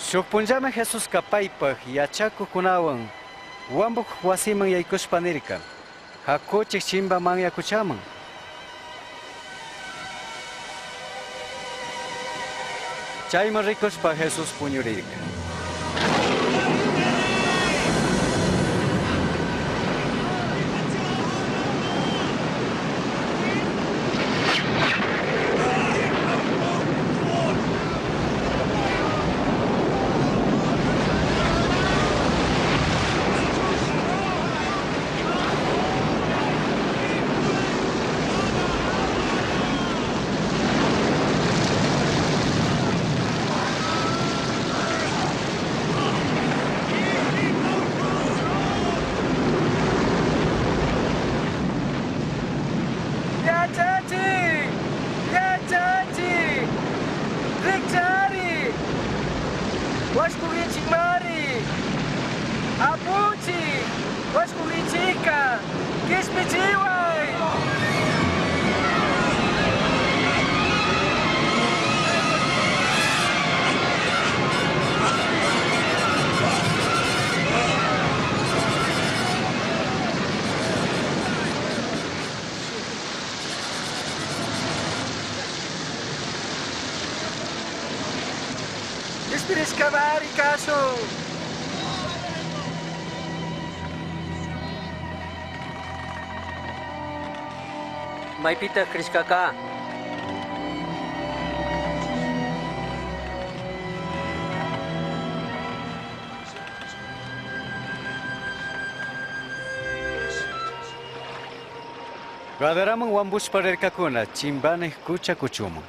Shuk punllami Jesusca paipaj yachacujcunahuan huambuj huasiman yaycushpa nirca: Jacuchij chimba manya cuchaman. Chayman ricushpa Jesús puñurirca. Yachachi! Yachachi! Rikchari! Washkugrinchikmari! Apuchi! Washkugrinchika! Kishpichiway! Kishpirishkamari kashun! Maypitaq rishkaka? Gadaraman huambushpa rircacuna chimbanej cucha cuchuman.